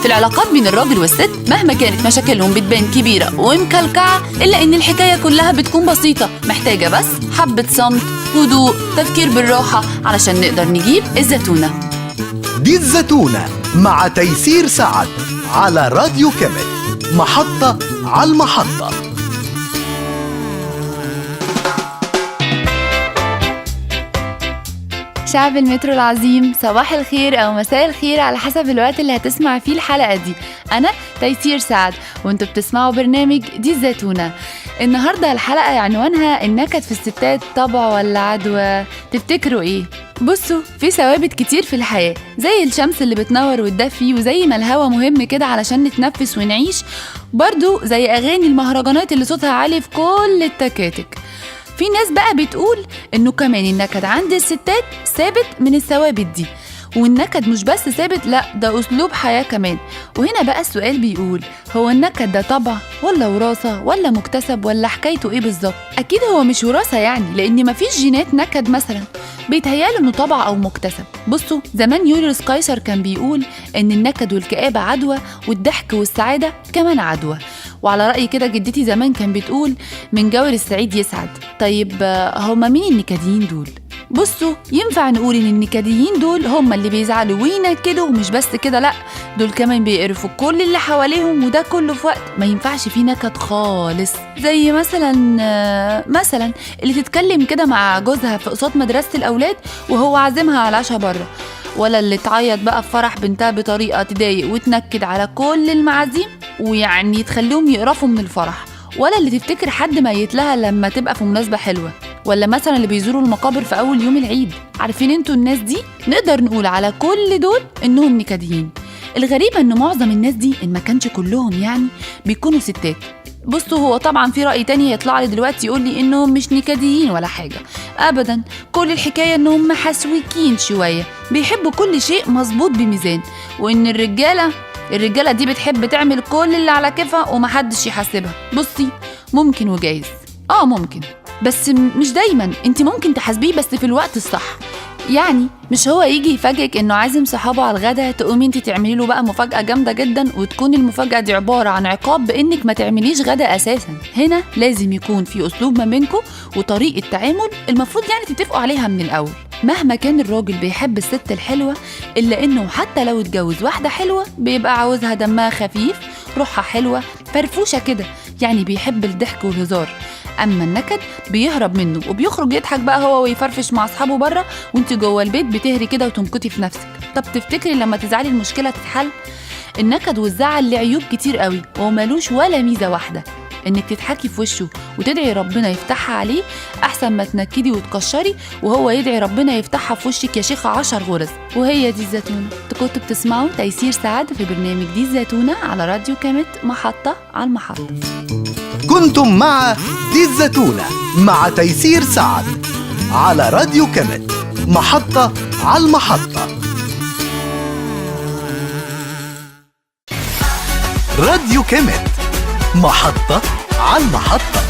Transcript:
في العلاقات بين الراجل والست مهما كانت مشاكلهم بتبان كبيرة ومكلكعة، إلا إن الحكاية كلها بتكون بسيطة، محتاجة بس حبة صمت، هدوء، تفكير بالراحة علشان نقدر نجيب الزتونة. دي الزتونة مع تيسير سعد على راديو كامت، محطة على المحطة. شعب المترو العظيم، صباح الخير أو مساء الخير على حسب الوقت اللي هتسمع فيه الحلقة دي. أنا تيسير سعد وانتوا بتسمعوا برنامج دي الزتونة. النهاردة الحلقة عنوانها النكد في الستات طبع ولا عدوى؟ تفتكروا ايه؟ بصوا، في ثوابت كتير في الحياة، زي الشمس اللي بتنور وتدفي، وزي ما الهوا مهم كده علشان نتنفس ونعيش، برضو زي أغاني المهرجانات اللي صوتها عالي في كل التكاتك. في ناس بقى بتقول انه كمان النكد عند الستات ثابت من الثوابت دي، والنكد مش بس ثابت، لا ده اسلوب حياة كمان. وهنا بقى السؤال بيقول، هو النكد ده طبع ولا وراثة ولا مكتسب ولا حكايته ايه بالظبط؟ اكيد هو مش وراثة يعني، لان مفيش جينات نكد مثلا. بيتهيأله انه طبع او مكتسب. بصوا، زمان يوليوس قيصر كان بيقول ان النكد والكآبة عدوى، والضحك والسعادة كمان عدوى. وعلى رأي كده جدتي زمان كان بتقول من جور السعيد يسعد. طيب هما مين النكديين دول؟ بصوا، ينفع نقول ان النكديين دول هما اللي بيزعلوا وينكدوا، ومش بس كده، لا دول كمان بيقرفوا كل اللي حواليهم، وده كله في وقت ما ينفعش فيه نكد خالص. زي مثلا اللي تتكلم كده مع جوزها في قصاد مدرسة الأولاد وهو عازمها على العشاء بره، ولا اللي تعيط بقى في فرح بنتها بطريقة تضايق وتنكد على كل المعازيم ويعني تخليهم يقرفوا من الفرح، ولا اللي تفتكر حد ميت لها لما تبقى في مناسبة حلوة، ولا مثلا اللي بيزوروا المقابر في أول يوم العيد. عارفين انتوا الناس دي؟ نقدر نقول على كل دول انهم نكديين. الغريبة ان معظم الناس دي، ان ما كانش كلهم يعني، بيكونوا ستات. بصوا، هو طبعا في رأي تاني هيطلع لي دلوقتي يقول لي انهم مش نكديين ولا حاجة ابدا، كل الحكاية انهم محسوكين شوية، بيحبوا كل شيء مظبوط بميزان، وان الرجالة دي بتحب تعمل كل اللي على كيفها ومحدش يحاسبها. بصي، ممكن وجايز، ممكن، بس مش دايما. انت ممكن تحاسبيه بس في الوقت الصح، يعني مش هو يجي يفاجئك انه عازم صحابه على الغدا تقومي انت تعملي له بقى مفاجأة جامدة جدا، وتكون المفاجأة دي عبارة عن عقاب بانك ما تعمليش غدا اساسا. هنا لازم يكون في اسلوب ما بينكم وطريقة تعامل المفروض يعني تتفقوا عليها من الاول. مهما كان الراجل بيحب الست الحلوة، الا انه حتى لو اتجوز واحدة حلوة بيبقى عاوزها دمها خفيف، روحها حلوة، فرفوشة كده، يعني بيحب الضحك والهزار. اما النكد بيهرب منه وبيخرج يضحك بقى هو ويفرفش مع اصحابه بره، وانت جوه البيت بتهري كده وتنكتي في نفسك. طب تفتكري لما تزعلي المشكله تتحل؟ النكد والزعل ليه عيوب كتير قوي ومالوش ولا ميزه واحده. انك تضحكي في وشه وتدعي ربنا يفتحها عليه احسن ما تنكدي وتكشري وهو يدعي ربنا يفتحها في وشك يا شيخه 10 غرز. وهي دي الزتونه. كنتوا بتسمعوا تيسير سعد في برنامج دي الزتونه على راديو كامت، محطه على المحطه. كنتم مع دي الزتونة مع تيسير سعد على راديو كامت، محطة على المحطة. راديو كامت، محطة على المحطة.